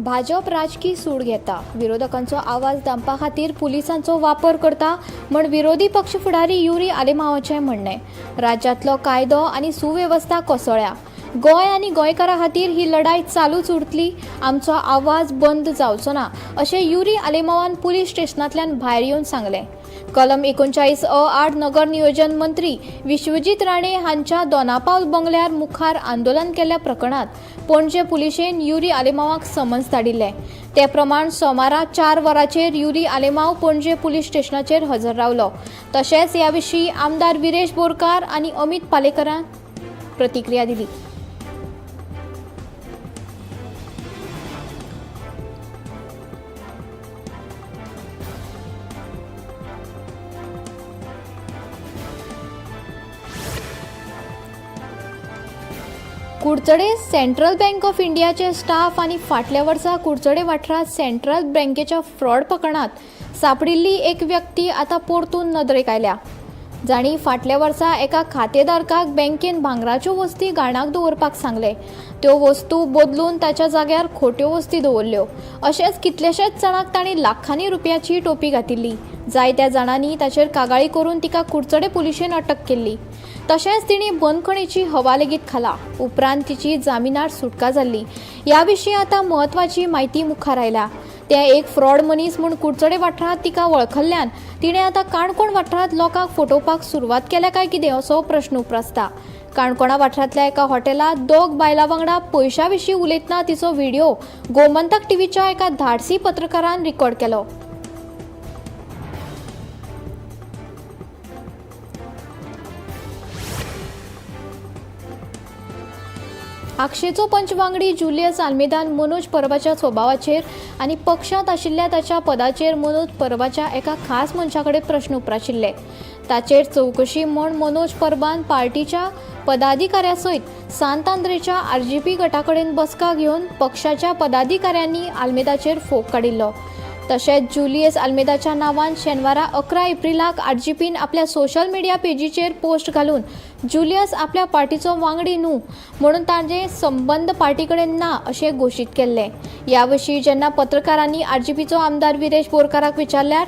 भाजप राजकी सूड घेता, विरोधकांचो आवाज दामपा खातीर पुलिसांचो वापर करता म्हण विरोधी पक्ष फुडारी युरी आलेमांवाचें म्हणणें. राज्यांतलो कायदो आनी सुवेवस्था कोसळ्ळ्या. गोंय आनी गोंयकारां खातीर ही लढाय चालूच उरतली, आमचो आवाज बंद जावचो ना अशें युरी आलेमांवान पुलीस स्टेशनांतल्यान भायर येवन सांगलें. कलम 39 अ आड नगर नियोजन मंत्री विश्वजीत राणे हांच्या दोनापावल बंगल्यार मुखार आंदोलन केल्ल्या प्रकरणांत पणजे पुलिशेन युरी आलेमांवाक समन्स धाडिल्लें. ते प्रमाण सोमारा 4 वरांचेर युरी आलेमांव पणजे पुलीस स्टेशनाचेर हजर रावलो. तशेंच ह्या विशीं आमदार विरेश बोरकार आनी अमित पालेकरान प्रतिक्रिया दिली. कुडचडे सेंट्रल बँक ऑफ इंडियाचे स्टाफ आनी फाटल्या वर्सा कुडचडे वाठारांत सेंट्रल बँकेच्या फ्रॉड प्रकरणांत सांपडिल्ली एक व्यक्ती आतां परतून नदरेक आयल्या, जांणी फाटल्या वर्सा एका खातेधारकाक बँकेन भांगराच्यो वस्ती घाणाक दवरपाक सांगले. त्यो वस्तू बदलून ताच्या जाग्यार खोट्यो वस्ती दवरल्यो. अशेंच कितलेशेच जाणांक तांणी लाखांनी रुपयाची टोपी घातिल्ली. जायत्या जाणांनी ताचेर कागाळी करून तिका कुडचडे पुलिशेन अटक केल्ली. तशेंच तिणी बंदखणीची हवा लेगीत खाला. उपरांत तिची जामिनार सुटका जाल्ली. ह्या विशीं आतां म्हत्वाची म्हायती मुखार आयल्या. ते एक फ्रॉड मनीस म्हूण कुडचडे वाठारांत तिका वळखल्ल्यान तिणें आतां काणकोण वाठारांत लोकांक फटोवपाक सुरवात केल्या काय कितें असो प्रश्न उप्रासता. काणकोणा वाठारांतल्या एका हॉटेलांत दोग बायलां वांगडा पयशां विशीं उलयतना तिचो व्हिडिओ गोमंतक टीव्हीच्या एका धाडसी पत्रकारान रिकॉर्ड केलो. आक्षेचो पंच वांगडी जुलियस आल्मेदान मनोज परबाच्या स्वभावाचेर आनी पक्षांत आशिल्ल्या ताच्या पदाचेर मनोज परबाच्या एका खास मनशा कडेन प्रश्न उप्राशिल्ले. ताचेर चवकशी म्हूण मनोज परबान पार्टीच्या पदाधिकाऱ्या सयत सांत आंद्रेच्या आरजीपी गटा कडेन बसका घेवन पक्षाच्या पदाधिकाऱ्यांनी आल्मेदाचेर फोग काडिल्लो. तशेंच जुलियस आल्मेदाच्या नांवान शेनवारा 11 एप्रिलाक आरजीपीन आपल्या सोशल मिडिया पेजीचेर पोस्ट घालून जुलियस आपल्या पार्टीचो वांगडी न्हू म्हणून ताजे संबंद पार्टी कडेन ना अशें घोशीत केल्लें. ह्या विशीं जेन्ना पत्रकारांनी आरजीपीचो आमदार विरेश बोरकाराक विचारल्यार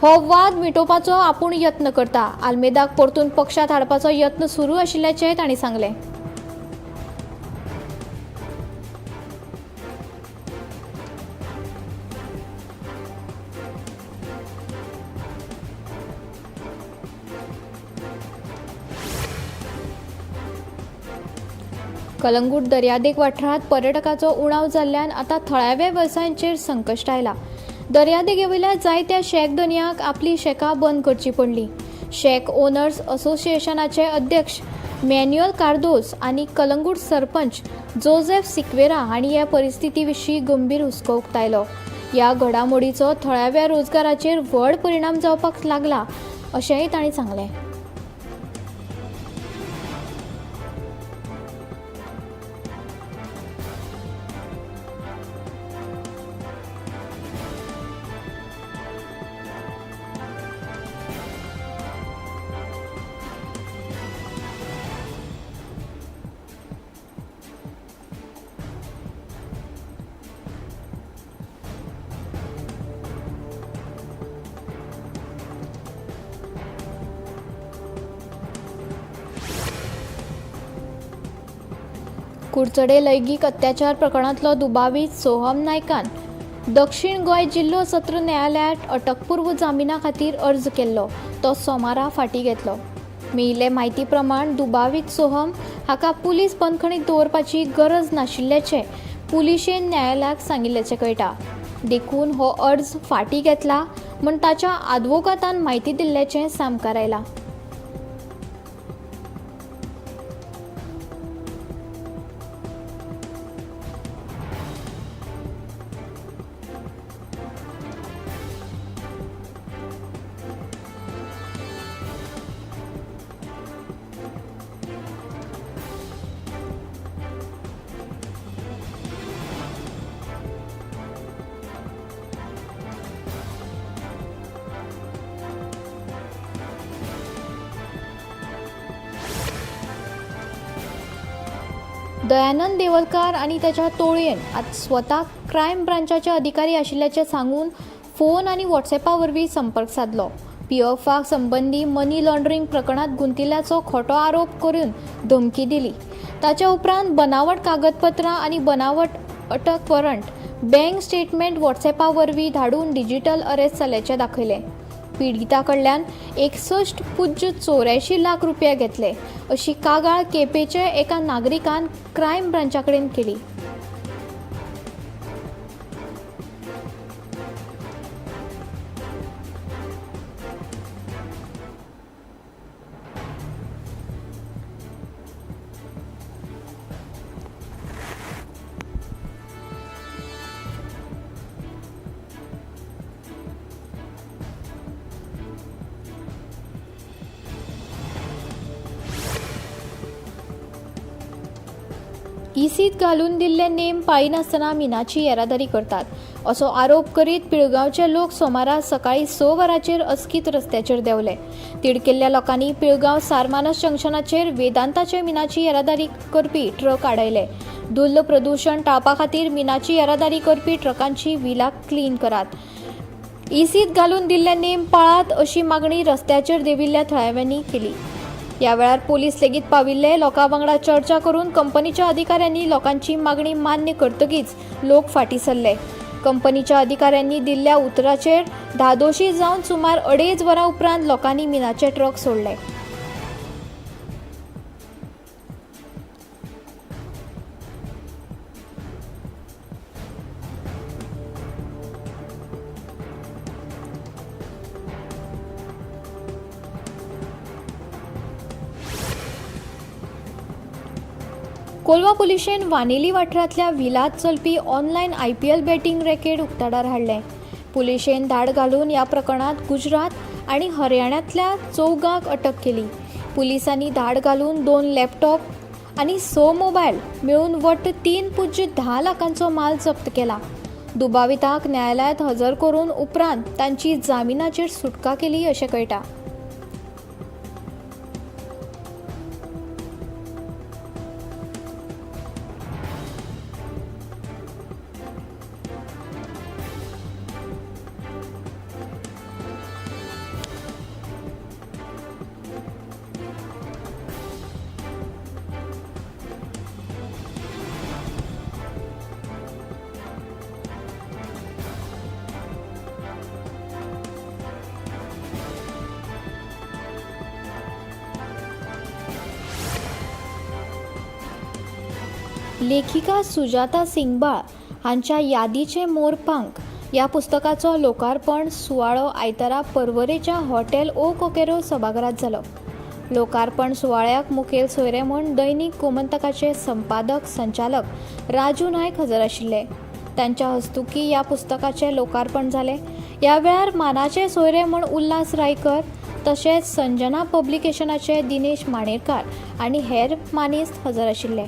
हो वाद मिटोवपाचो आपूण यत्न करता, आल्मेदाक परतून पक्षांत हाडपाचो यत्न सुरू आशिल्ल्याचें तांणी सांगलें. कलंगूट दर्यादेग वाठारांत पर्यटकाचो उणाव जाल्ल्यान आतां थळाव्या वेवसायांचेर संकश्ट आयला. दर्यादेगेवयल्या जायत्या शॅक धनयांक आपली शॅकां बंद करची पडली. शॅक ओनर्स असोसिएशनाचे अध्यक्ष मॅन्युअल कार्दोज आनी कलंगूट सरपंच जोसेफ सिक्वेरा हांणी ह्या परिस्थिती विशीं गंभीर हुस्को उक्तायलो. ह्या घडामोडीचो थळाव्या रोजगाराचेर व्हड परिणाम जावपाक लागला अशेंय तांणी सांगलें. कुडचडे लैंगीक अत्याचार प्रकरणांतलो दुबावीत सोहम नायकान दक्षिण गोंय जिल्हो सत्र न्यायालयांत अटकपूर्व जामिना खातीर अर्ज केल्लो, तो सोमारा फाटीं घेतलो. मेळिल्ले म्हायती प्रमाण दुबावीत सोहम हाका पुलीस बंदखणीत दवरपाची गरज नाशिल्ल्याचें पुलिशेन न्यायालयाक सांगिल्ल्याचें कळटा. देखून हो अर्ज फाटीं घेतला म्हूण ताच्या आदवोगादान म्हायती दिल्ल्याचें सामकार आयलां. दयानंद देवलकार आनी ताच्या टोळयेन आतां स्वता क्रायम ब्रांचाचे अधिकारी आशिल्ल्याचें सांगून फोन आनी वॉट्सएपा वरवीं संपर्क सादलो. पीएफा संबंदी मनी लॉन्ड्रिंग प्रकरणांत गुंतिल्ल्याचो खोटो आरोप करून धमकी दिली. ताच्या उपरांत बनावट कागदपत्रां आनी बनावट अटक वॉरंट, बँक स्टेटमेंट वॉट्सएपा वरवीं धाडून डिजिटल अरेस्ट जाल्ल्याचें दाखयलें. पिडिता कडल्यान 61.84 लाख रुपया घेतले अशी कागाळ केपेंचे एका नागरिकान क्रायम ब्रांचा कडेन केली. इसीत घालून दिल्ले नेम पाळिनासतना मिनाची येरादारी करतात असो आरोप करीत पिळगांवचे लोक सोमारा सकाळीं 6 वरांचेर अचकीत रस्त्याचेर देंवले. तिडकिल्ल्या लोकांनी पिळगांव सारमानस जंक्शनाचेर वेदांताचे मिनाची येरादारी करपी ट्रक आडयले. धुल्ल प्रदुशण टाळपा खातीर मिनाची येरादारी करपी ट्रकांची विलां क्लीन करात, इसीत घालून दिल्ले नेम पाळात अशी मागणी रस्त्याचेर देंविल्ल्या थळाव्यांनी केली. ह्या वेळार पोलीस लेगीत पाविल्ले. लोकां वांगडा चर्चा करून कंपनीच्या अधिकाऱ्यांनी लोकांची मागणी मान्य करतकीच लोक फाटीं सरले. कंपनीच्या अधिकाऱ्यांनी दिल्ल्या उतराचेर धादोशी जावन सुमार 2.5 वरां उपरांत लोकांनी मिनाचे ट्रक सोडले. कोलवा पुलिशेन वानेली वाठारांतल्या व्हिलांत चलपी ऑनलायन आयपीएल बॅटींग रॅकेट उक्ताडार हाडलें. पुलिशेन धाड घालून ह्या प्रकरणांत गुजरात आनी हरियाणांतल्या 4 अटक केली. पुलिसांनी धाड घालून 2 लॅपटॉप आनी 6 मोबायल मेळून वट्ट 3.10 लाखांचो माल जप्त केला. दुबावितांक न्यायालयांत हजर करून उपरांत तांची जामिनाचेर सुटका केली अशें कळटा. लेखिका सुजाता सिंगबाळ हांच्या यादीचे मोरपांख ह्या पुस्तकाचो लोकार्पण सुवाळो आयतारा पर्वरेच्या हॉटेल ओ कोकेरो सभाघरांत जालो. लोकार्पण सुवाळ्याक मुखेल सोयरे म्हूण दैनिक गोमंतकाचे संपादक संचालक राजू नायक हजर आशिल्ले. तांच्या हस्तुकीं ह्या पुस्तकाचें लोकार्पण जालें. ह्या वेळार मानाचे सोयरे म्हूण उल्हास रायकर तशेंच संजना पब्लिकेशनाचे दिनेश माणेरकार आनी हेर मानेस्त हजर आशिल्ले.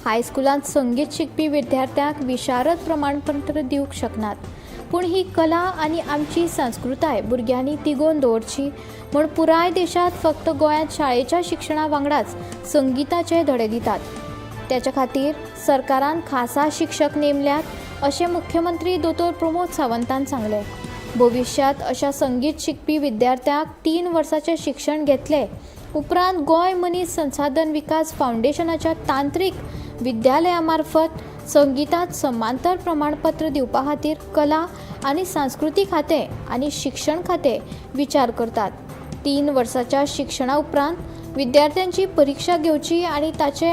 हायस्कुलांत संगीत शिकपी विद्यार्थ्यांक विशारद प्रमाणपत्र दिवंक शकनात, पूण ही कला आनी आमची संस्कृताय भुरग्यांनी तिगोवन दवरची म्हूण पुराय देशांत फक्त गोंयांत शाळेच्या शिक्षणा वांगडाच संगिताचे धडे दितात. तेच्या खातीर सरकारान खासा शिक्षक नेमल्यात अशें मुख्यमंत्री दोतोर प्रमोद सावंतान सांगलें. भविश्यांत अशा संगीत शिकपी विद्यार्थ्यांक 3 वर्सांचें शिक्षण घेतले उपरांत गोंय मनीस संसाधन विकास फावंडेशनाच्या तांत्रीक विद्यालया मार्फत संगितांत समांतर प्रमाणपत्र दिवपा खातीर कला आनी सांस्कृतीक खातें आनी शिक्षण खातें विचार करतात. 3 वर्सांच्या शिक्षणा उपरांत विद्यार्थ्यांची परिक्षा घेवची आनी ताचे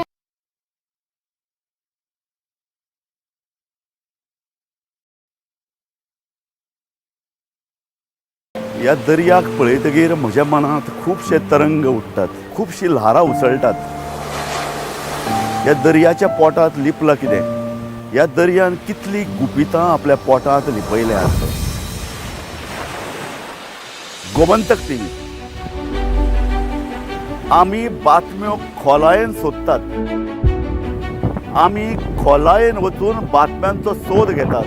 ह्या दर्याक पळयतगीर म्हज्या मनांत खुबशे तरंग उठ्ठात, खुबशीं ल्हारां उसळटात. ह्या दर्याच्या पोटांत लिपलां कितें? ह्या दर्यान कितलीं गुपितां आपल्या पोटांत लिपयल्यांत? गोमंतक टीव्ही, आमी बातम्यो खोलायेन सोदतात. आमी खोलायेन वचून बातम्यांचो सोद घेतात.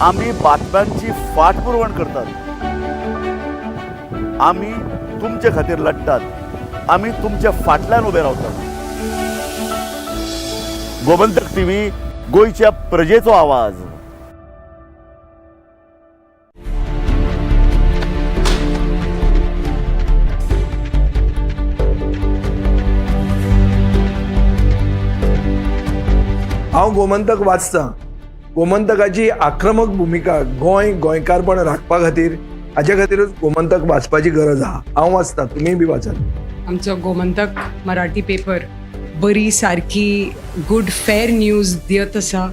आमी बातम्यांची फाटपुरवण करतात. आमी तुमचे खातीर लडटात. आमी तुमच्या फाटल्यान उबे रावतात. गोमंतक टीव्ही, गोंयच्या प्रजेचो आवाज. हांव गोमंतक वाचतां. गोमंतकाची आक्रमक भुमिका गोंय गोंयकारपण राखपा खातीर, हाच्या खातीरूच गोमंतक वाचपाची गरज आहा. हांव वाचतां, तुमीय बी वाचात. आमचो गोमंतक मराठी पेपर बरी सारकी गुड फेर न्यूज दियत आसा.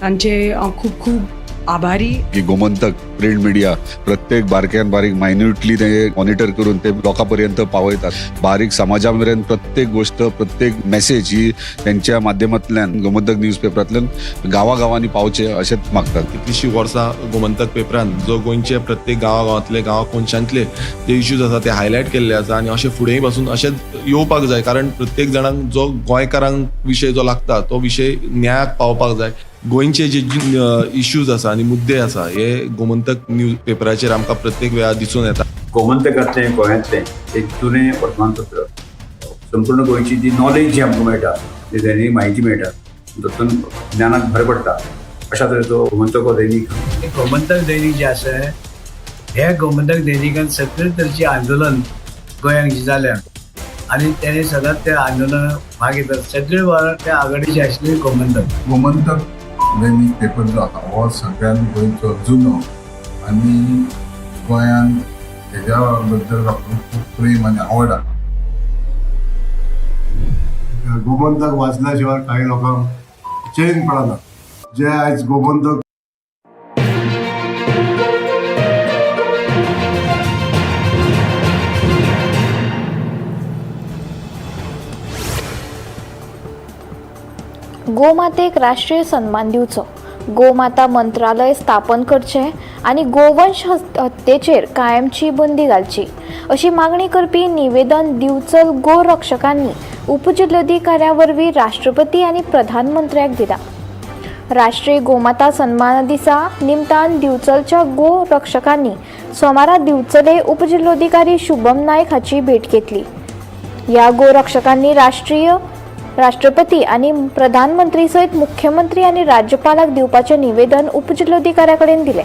तांचे हांव खूब खूब आभारी. की गोमंतक प्रिंट मिडिया प्रत्येक बारक्यान बारीक मायन्युटली ते मॉनिटर करून ते लोकां पर्यंत पावयतात. बारीक समाजा मेरेन प्रत्येक गोष्ट, प्रत्येक मेसेज ही त्यांच्या माध्यमांतल्यान, गोमंतक न्यूज पेपरांतल्यान गांवागांवांनी पावचे अशेंच मागतात. कितलीशीं वर्सां गोमंतक पेपरान जो गोंयचे प्रत्येक गांवागांवांतले, गांवा कोनशांतले जे इश्यूज आसा ते हायलायट केल्ले आसा आनी अशें फुडेंय पासून अशेंच येवपाक जाय, कारण प्रत्येक जाणांक जो गोंयकारांक विशय जो लागता तो विशय न्यायाक पावपाक जाय. गोंयचे जे इश्यूज आसा आनी मुद्दे आसा हे गोमंतक न्यूज पेपराचेर आमकां प्रत्येक वेळार दिसून येता. गोमंतकांतलें, गोंयांतलें एक जुनें वर्तमानपत्र. संपूर्ण गोंयची जी नॉलेज जी आमकां मेळटा, जी दैनीक म्हायती मेळटा, तातूंत ज्ञानाक भर पडटा. अशा तरेचो गोमंतक हो दैनीक. गोमंतक दैनिक जे आसा, हे गोमंतक दैनिकान सगळे तरेचे आंदोलन गोंयांत जे जाल्या आनी तेणे सदांच त्या आंदोलनाक भाग घेतात. सगळे वेळार त्या आघाडीचे आशिल्ले गोमंतक. गोमंतक दैनीक पेपर जो आसा हो सगळ्यात गोंयचो जुनो आनी गोंयांत हेज्या बद्दल लोकांक खूब प्रेम आनी आवड आसा. गोमंतक वाचल्या शिवाय काही लोकांक चैन पडना. जे आयज गोमंतक गोमातेक राष्ट्रीय सन्मान दिवचो, गोमाता मंत्रालय स्थापन करचें आनी गोवंश हत्येचेर कायमची बंदी घालची अशी मागणी करपी निवेदन दिवचल गोरक्षकांनी उपजिल्लोधिकाऱ्या वरवीं राष्ट्रपती आनी प्रधानमंत्र्याक दिला. राष्ट्रीय गोमाता सन्मान दिसा निमतान दिवचलच्या गोरक्षकांनी सोमारा दिवचले उपजिल्लोधिकारी शुभम नायक हाची भेट घेतली. ह्या गोरक्षकांनी राष्ट्रपती आनी प्रधानमंत्री सयत मुख्यमंत्री आनी राज्यपालाक दिवपाचें निवेदन उपजिल्लोधिकाऱ्या कडेन दिलें.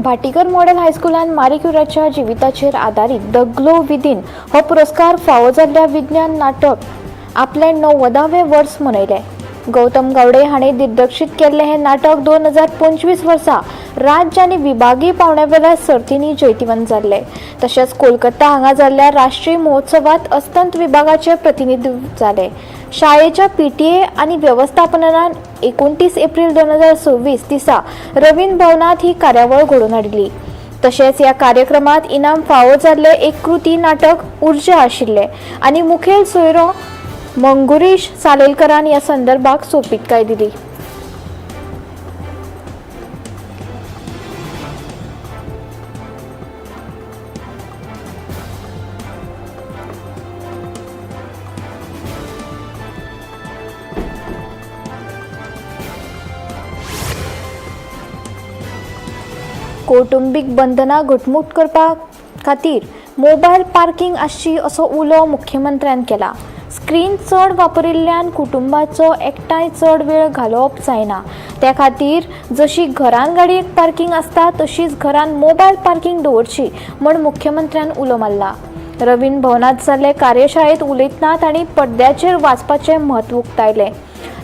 भाटीकर मॉडेल हायस्कुलान मारी क्युराच्या जिविताचेर आदारीत the glow within हो पुरस्कार फावो जाल्ल्या विज्ञान नाटक आपलें 90वें वर्स मनयलें. गौतम गावडे हाणें दिग्दर्शीत केल्लें हें नाटक 2025 वर्सा राज्य आनी विभागीय पांवड्यावेल्या सर्तींनी जैतिवंत जाल्लें. तशेंच कोलकाता हांगा जाल्ल्या राष्ट्रीय महोत्सवांत अस्तंत विभागाचे प्रतिनिधित्व जालें. शाळेच्या पीटीए आनी वेवस्थापनान 29 एप्रील 2026 दिसा रवींद्र भवनांत ही कार्यावळ घडोवन हाडली. तशेंच ह्या कार्यक्रमात इनाम फावो जाल्लें एक कृती नाटक उर्जा आशिल्लें आनी मुखेल सोयरो मंगुरीश सालेलकरान ह्या संदर्भाक सोपीतकाय दिली. कौटुंबीक बंधनां घटमूट करपा खातीर मोबायल पार्किंग आसची असो उलो मुख्यमंत्र्यान केला. स्क्रीन चड वापरिल्ल्यान कुटुंबाचो एकठांय चड वेळ घालोवप जायना. त्या खातीर जशी घरान गाडयेक पार्किंग आसता तशीच घरान मोबायल पार्किंग दवरची म्हूण मुख्यमंत्र्यान उलो मारला. रवींद्र भवनांत जाल्ले कार्यशाळेंत उलयतना तांणी पड्ड्याचेर वाचपाचें म्हत्व उक्तायलें.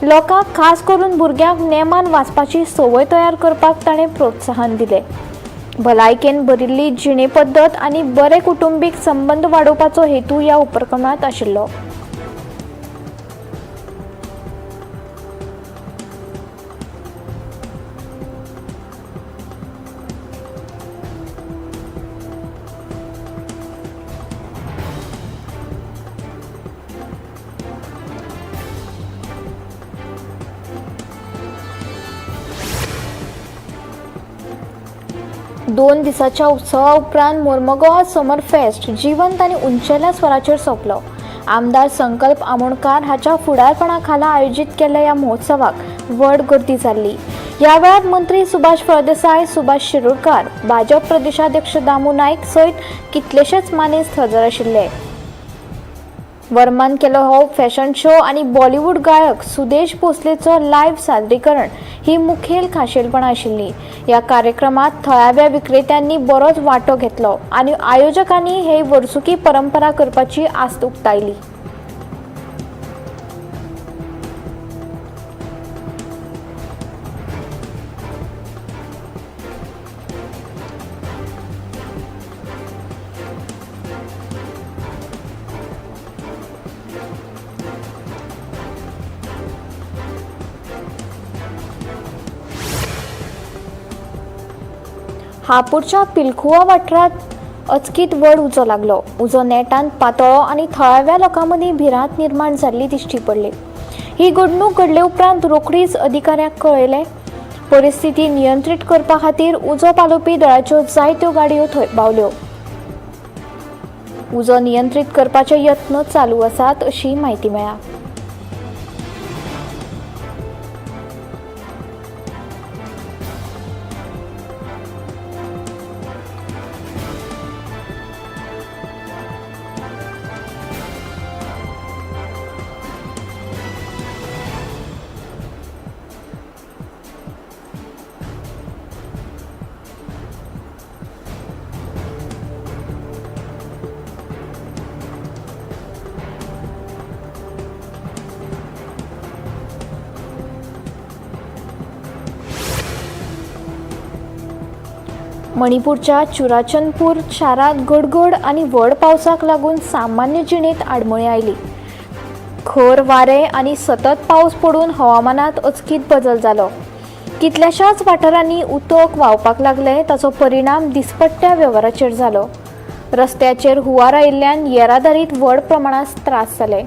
लोकांक, खास करून भुरग्यांक नेमान वाचपाची संवय तयार करपाक ताणें प्रोत्साहन दिलें. भलायकेन भरिल्ली जिणे पद्दत आनी बरे कुटुंबीक संबंद वाडोवपाचो हेतू ह्या उपक्रमांत आशिल्लो. दोन दिसाच्या उत्सवा उपरांत मोर्मगोवा समर फेस्ट जिवंत आनी उंचेल्या स्वराचेर सोंपलो. आमदार संकल्प आमोणकार हाच्या फुडारपणा खाला आयोजीत केल्ल्या ह्या महोत्सवाक व्हड गर्दी जाल्ली. ह्या वेळार मंत्री सुभाष फळदेसाय, सुभाष शिरोडकार, भाजप प्रदेशाध्यक्ष दामू नायक सयत कितलेशेच मानेस्त हजर आशिल्ले. वर्मान केलो हो फॅशन शो आनी बॉलिवूड गायक सुदेश भोसलेचो लायव्ह सादरीकरण ही मुखेल खाशेलपणां आशिल्ली. ह्या कार्यक्रमात थळाव्या विक्रेत्यांनी बरोच वांटो घेतलो आनी आयोजकांनी हे वर्सुकी परंपरा करपाची आस्त उक्तायली. हापूरच्या पिलखुवा वाठारांत अचकीत व्हड उजो लागलो. उजो नेटान पातळ्ळो आनी थळाव्या लोकां मदीं भिरांत निर्माण जाल्ली दिश्टी पडली. ही घडणूक घडले उपरांत रोखडीच अधिकाऱ्यांक कळयलें. परिस्थिती नियंत्रीत करपा खातीर उजो पालोवपी दळाच्यो जायत्यो गाडयो थंय पावल्यो. उजो नियंत्रीत करपाचे यत्न चालू आसात अशी म्हायती मेळ्ळ्या. मणिपूरच्या चुराचंदपूर शारांत गडगड आनी व्हड पावसाक लागून सामान्य जिणेंत आडमेळीं आयली. खर वारें आनी सतत पावस पडून हवामानांत अचकीत बदल जालो. कितल्याशाच वाठारांनी उदक व्हांवपाक लागलें. ताचो परिणाम दिसपट्ट्या वेव्हाराचेर जालो. रस्त्याचेर हुंवार आयिल्ल्यान येरादारींत व्हड प्रमाणांत त्रास जाले.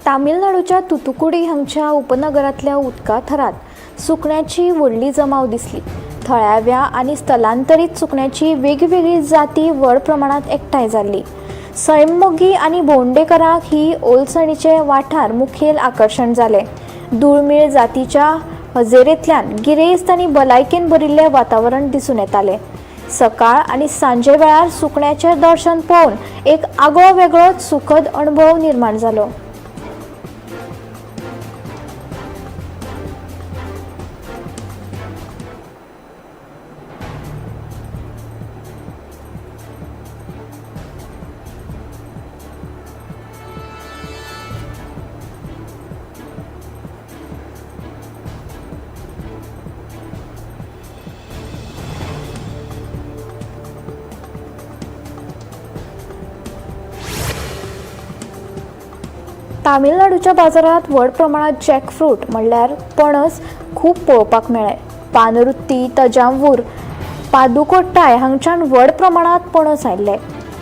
तामिळनाडूच्या तुतुकुडी हांगच्या उपनगरांतल्या उदका थरांत सुकण्याची व्हडली जमाव दिसली. थळाव्या आनी स्थलांतरीत सुकण्याची वेगवेगळी जाती व्हड प्रमाणांत एकठांय जाल्ली. सैममोगी आनी भोंवडेकारांक ही ओलसणीचे वाठार मुखेल आकर्शण जाले. दुर्मीळ जातीच्या हजेरेंतल्यान गिरेस्त आनी भलायकेन भरिल्लें वातावरण दिसून येतालें. सकाळ आनी सांजे वेळार सुकण्याचें दर्शन पळोवन एक आगळो वेगळोच सुखद अणभव निर्माण जालो. तामिळनाडूच्या बाजारांत व्हड प्रमाणांत जॅकफ्रूट म्हणल्यार पणस खूब पळोवपाक मेळ्ळे. पानरुत्ती, तजावूर, पादुकोट्टाय हांगच्यान व्हड प्रमाणांत पणस आयिल्ले.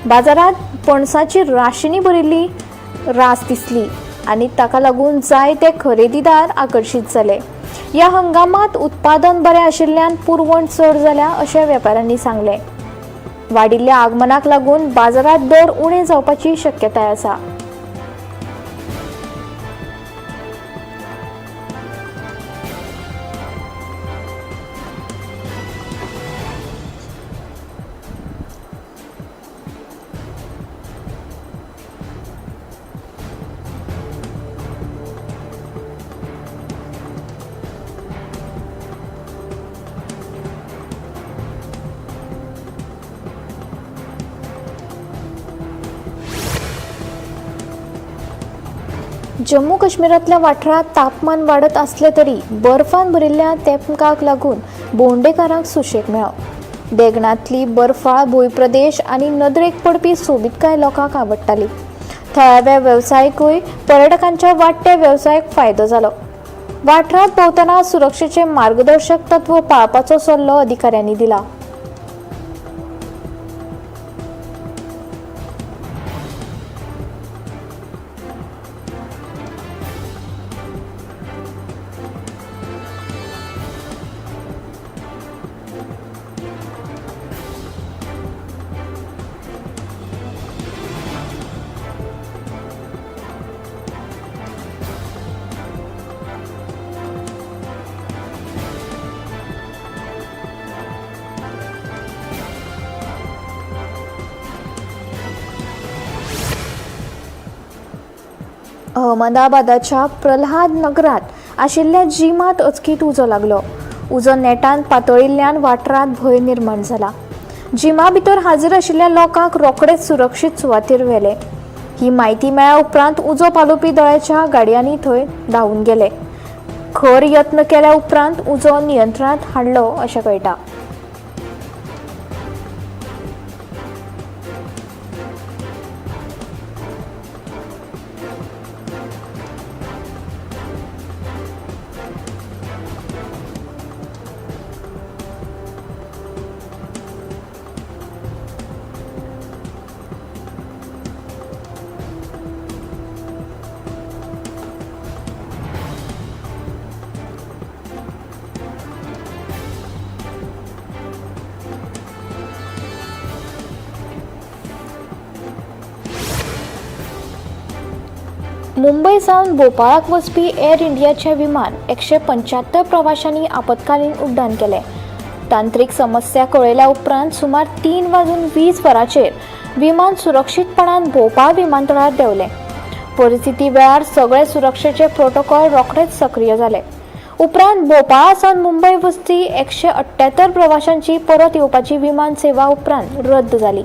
बाजारांत पणसाची राशींनी भरिल्ली रास दिसली आनी ताका लागून जायते खरेदीदार आकर्शीत जाले. ह्या हंगामांत उत्पादन बरें आशिल्ल्यान पुरवण चड जाल्या अशें वेपाऱ्यांनी सांगलें. वाडिल्ल्या आगमनाक लागून बाजारात दर उणे जावपाची शक्यताय आसा. जम्मू काश्मीरांतल्या वाठारांत तापमान वाडत आसलें तरी बर्फान भरिल्ल्या तेंपकाक लागून भोंवडेकारांक सुशेग मेळ्ळो. देगणांतली बर्फाळ भूंयप्रदेश आनी नदरेक पडपी सोबीतकाय लोकांक आवडटाली. थळाव्या वेवसायिकूय पर्यटकांच्या वाडट्या वेवसायाक फायदो जालो. वाठारांत भोंवतना सुरक्षेचे मार्गदर्शक तत्व पाळपाचो सल्लो अधिकाऱ्यांनी दिला. अहमदाबादाच्या प्रल्हाद नगरात आशिल्ल्या जिमात अचकीत उजो लागलो. उजो नेटान पातळिल्ल्यान वाठारांत भंय निर्माण जाला. जिमा भितर हाजीर आशिल्ल्या लोकांक रोखडेच सुरक्षीत सुवातेर व्हेले. ही म्हायती मेळ्ळ्या उपरांत उजो पालोवपी दळाच्या गाडयांनी थंय धांवून गेले. खर यत्न केल्या उपरांत उजो नियंत्रणांत हाडलो अशें कळटा. मुंबय सावन भोपाळाक वचपी एअर इंडियाचें विमान 175 प्रवाशांनी आपत्कालीन उड्डाण केलें. तांत्रिक समस्या कळयल्या उपरांत सुमार 3:20 विमान सुरक्षीतपणान भोपाळ विमानतळार देंवलें. परिस्थिती वेळार सगळे सुरक्षेचे प्रोटोकॉल रोखडेच सक्रीय जाले. उपरांत भोपाळा सावन मुंबय वचपी 178 प्रवाशांची परत येवपाची विमान सेवा उपरांत रद्द जाली.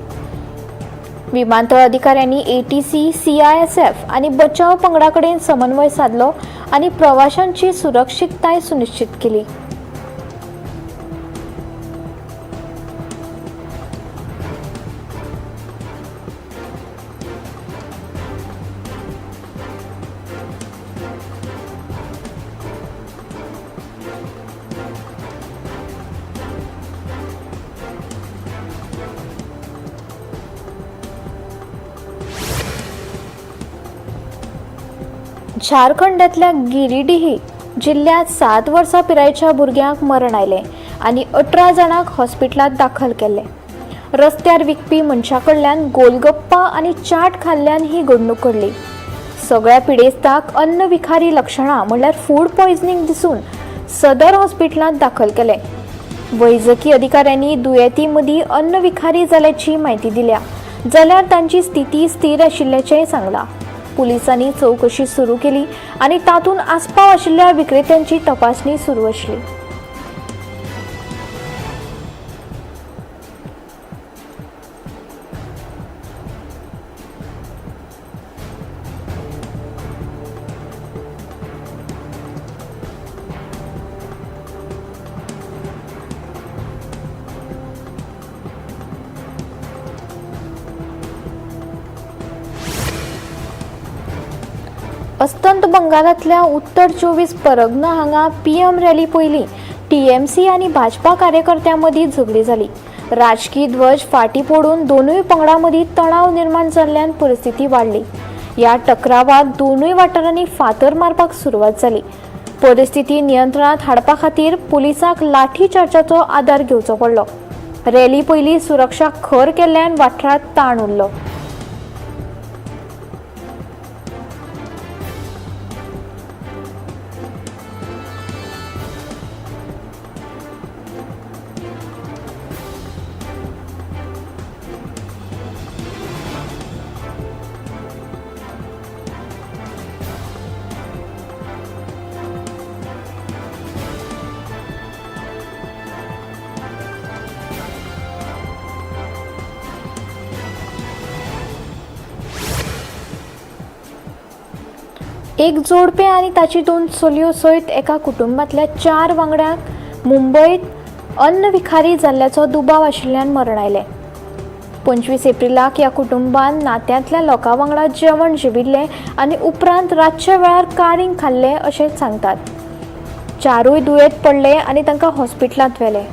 विमानतळ अधिकाऱ्यांनी ATC, CISF आनी बचाव पंगडा कडेन समन्वय सादलो आनी प्रवाशांची सुरक्षितताय सुनिश्चित केली. झारखंडातल्या गिरिडीह जिल्ह्यात 7 वर्सां पिरायेच्या भुरग्यांक मरण आयलें आनी 18 जाणांक हॉस्पिटलांत दाखल केल्ले. रस्त्यार विकपी मनशा कडल्यान गोलगप्पा आनी चाट खाल्ल्यान ही घडणूक घडली. सगळ्या पिडेस्ताक अन्न विखारी लक्षणां म्हणल्यार फूड पॉयझनिंग दिसून सदर हॉस्पिटलांत दाखल केले. वैजकी अधिकाऱ्यांनी दुयेंती मदीं अन्न विखारी जाल्याची म्हायती दिल्या, जाल्यार तांची स्थिती स्थिर आशिल्ल्याचेंय सांगलां. पुलिसांनी चौकशी सुरू केली आनी तातूंत आस्पाव आशिल्ल्या विक्रेत्यांची तपासणी सुरू आसली. अस्तंत बंगालांतल्या उत्तर 24 परगना हांगा PM rally पयलीं TMC आनी भाजपा कार्यकर्त्यां मदीं झगडी जाली. राजकी ध्वज फाटीं पडून दोनूय पंगडां मदीं तणाव निर्माण जाल्ल्यान परिस्थिती वाडली. ह्या टकरावात दोनूय वाठारांनी फातर मारपाक सुरवात जाली. परिस्थिती नियंत्रणांत हाडपा खातीर पुलिसांक लाठीचार्जाचो आदार घेवचो पडलो. रॅली पयलीं सुरक्षा खर केल्ल्यान वाठारांत ताण उरलो. एक जोडपें आनी ताची 2 चलयो सयत एका कुटुंबांतल्या 4 वांगड्यांक मुंबयत अन्न विखारी जाल्ल्याचो दुबाव आशिल्ल्यान मरण आयलें. 25 एप्रिलाक ह्या कुटुंबान नात्यांतल्या लोकां वांगडा जेवण जेविल्लें आनी उपरांत रातच्या वेळार कारींग खाल्लें अशें सांगतात. 4 दुयेंत पडले आनी तांकां हॉस्पिटलांत व्हेले.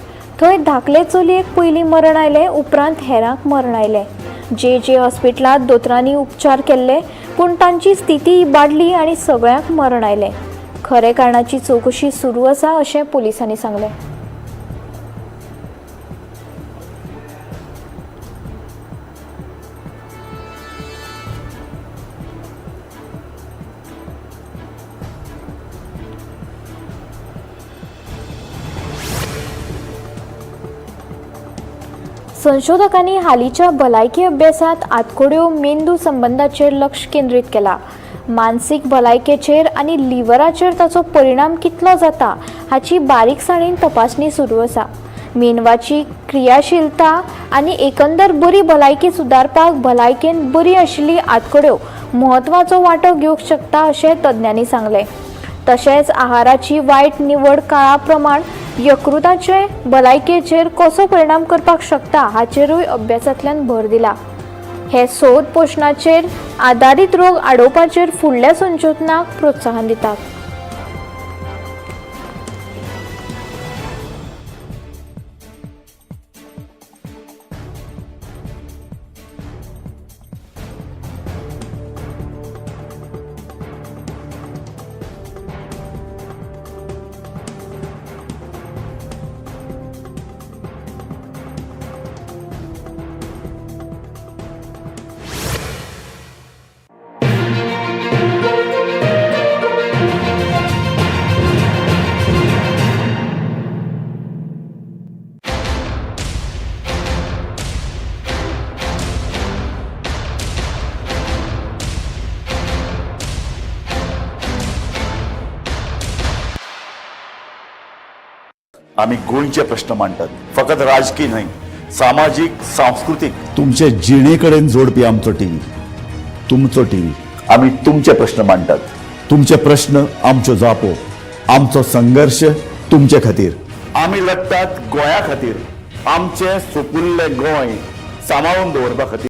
थंय धाकले चलयेक पयलीं मरण आयलें, उपरांत हेरांक मरण आयलें. जे जे हॉस्पिटलांत दोतोरांनी उपचार केल्ले पूण तांची स्थिती इबाडली आनी सगळ्यांक मरण आयलें. खरे कारणाची चवकशी सुरू आसा अशें पुलिसांनी सांगलें. संशोधकांनी हालींच्या भलायकी अभ्यासांत आतकोड्यो मेंदू संबंदाचेर लक्ष केंद्रीत केला. मानसीक भलायकेचेर आनी लिव्हराचेर ताचो परिणाम कितलो जाता हाची बारीकसाणेन तपासणी सुरू आसा. मेंदवाची क्रियाशीलता आनी एकंदर बरी भलायकी सुदारपाक भलायकेन बरी आशिल्ली आतकोड्यो म्हत्वाचो वांटो घेवंक शकता अशें तज्ञांनी सांगलें. तशेंच आहाराची वायट निवड काळा प्रमाण यकृताचे भलायकेचेर कसो परिणाम करपाक शकता हाचेरूय अभ्यासांतल्यान भर दिला. हे सोद पोशणाचेर आदारीत रोग आडोवपाचेर फुडल्या संशोधनाक प्रोत्साहन दितात. आमी गोंयचे प्रश्न मांडटात, फकत राजकी न्हय, सामाजीक, सांस्कृतीक, तुमचे जिणे कडेन जोडपी आमचो टीव्ही, तुमचो टीव्ही. आमी तुमचे प्रश्न मांडटात, तुमचे प्रश्न आमच्यो जापो, आमचो संघर्श तुमचे खातीर. आमी लढटात गोंया खातीर, आमचें सुपुल्लें गोंय सांबाळून दवरपा खातीर.